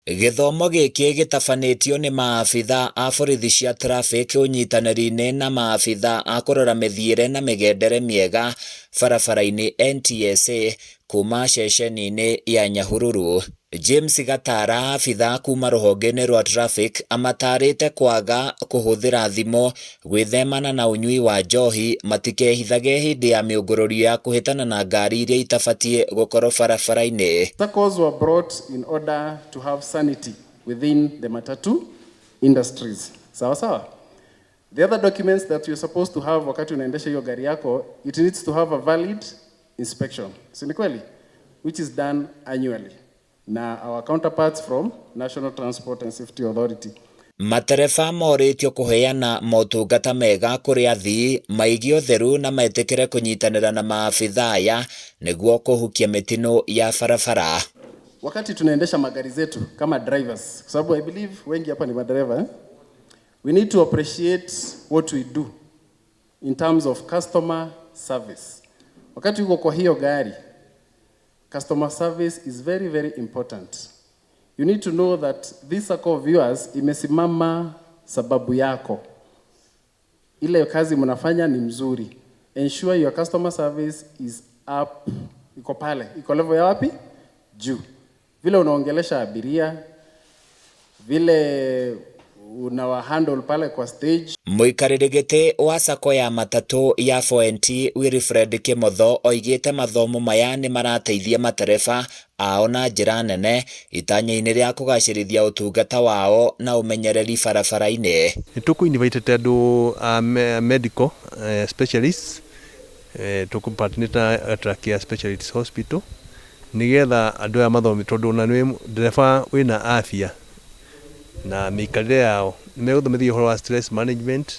Gĩthomo gĩkĩ gĩtabanĩtio nĩ maabitha a borithi cia traffic ũnyitanĩri-inĩ na maabitha a kũrora mĩthiĩre na mĩgendere mĩega barabara-inĩ NTSA kuma ceceni-inĩ ya Nyahururu. James Gatara abitha kuma rũhonge-inĩ rwa traffic amatarĩte kwaga kũhũthĩra thimũ gwĩthemana na ũnyui wa njohi matikehithage hĩndĩ ya mĩũngũrũrio ya kũhĩtana na ngari iria itabatiĩ gũkorwo barabara-inĩ. SACCOs were brought in order to have sanity within the matatu industries. Sawa sawa. The other documents that you're supposed to have wakati unaendesha hiyo gari yako, it needs to have a valid inspection. Si ni kweli? Which is done annually na our counterparts from National Transport and Safety Authority. Matereba morĩtio kũheana motungata mega kũrĩ athii, maige ũtheru na metĩkĩre kũnyitanĩra na maabitha aya nĩguo kũhukia mĩtino ya barabara. Wakati tunaendesha magari zetu kama drivers, kwa sababu I believe wengi hapa ni madereva, eh? We need to appreciate what we do in terms of customer service. Wakati uko kwa hiyo gari, customer service is very very important. You need to know that this circle of yours imesimama sababu yako. Ile kazi mnafanya ni mzuri. Ensure your customer service is up, iko pale, iko level ya wapi? Juu. Vile unaongelesha abiria, vile unawa handle pale kwa stage. Mũikarĩri gĩtĩ wa sacco ya matatũ ya 4NT Wilfred Kimotho oigĩte mathomo maya nĩ marateithia matereba ao na njĩra nene itanya-inĩ rĩa kũgacĩrithia ũtungata wao na ũmenyereri barabara-inĩ. Nĩ tũkũ-invitĩte andũ a medical specialists, tũkũ-partnerĩte na Trachea Specialist Hospital nĩgetha andũ aya mathome, tondũ ona nĩ ndereba wĩna afya na mĩikarĩre yao nĩ megũthomithio ũhoro wa stress management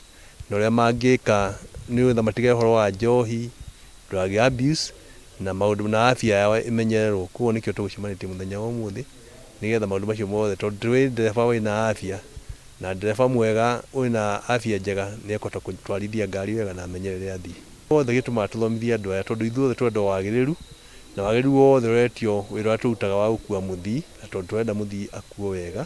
na ũrĩa mangĩka nĩgetha matige ũhoro wa njohi, drug abuse na maũndũ na afya yao ĩmenyererwo. Koguo nĩkĩo tũgũcemanĩtie mũthenya wa ũmũthĩ nĩgetha maũndũ macio mothe, tondũ twĩ ndereba wĩna afya na ndereba mwega wĩna afya njega nĩ ekũhota gũtwarithia ngari wega na amenyerere athii. Wothe gĩtũmaga tũthomithie andũ aya tondũ ithuothe tũrenda wagĩrĩru na wagĩrĩru wothe ũretio wĩra ũrĩa tũrutaga wa gũkua mũthii, na tondũ tũrenda mũthii akuo wega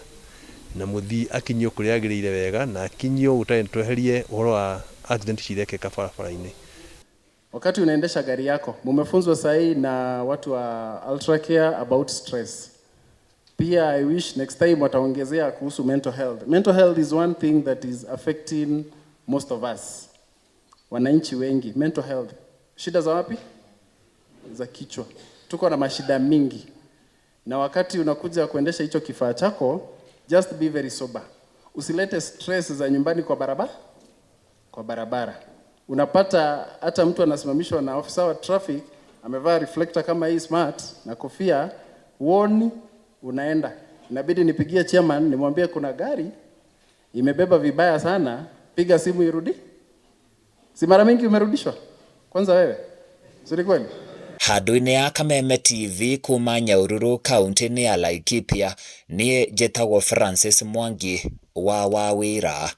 na mũthii akinyio kũrĩa agĩrĩire wega na akinyio gũtarĩ tweherie ũhoro wa accident cirekĩka barabara-inĩ. Wakati unaendesha gari yako, mumefunzwa sahi na watu wa Ultra Care about stress. Pia I wish next time wataongezea kuhusu mental health. Mental health is one thing that is affecting most of us. Wananchi wengi, mental health. Shida za wapi? Za kichwa. Tuko na mashida mingi. Na wakati unakuja kuendesha hicho kifaa chako, just be very sober. Usilete stress za nyumbani kwa barabara. Kwa barabara. Unapata hata mtu anasimamishwa na ofisa wa traffic, amevaa reflector kama hii smart na kofia, huoni unaenda. Inabidi nipigie chairman nimwambie kuna gari imebeba vibaya sana, piga simu irudi. Si mara mingi umerudishwa? Kwanza wewe. Si ni kweli? Handũ-inĩ ya Kameme TV kuma Nyahururu kaunti-inĩ ya Laikipia, niĩ njĩtagwo Francis Mwangi wa Wawĩra.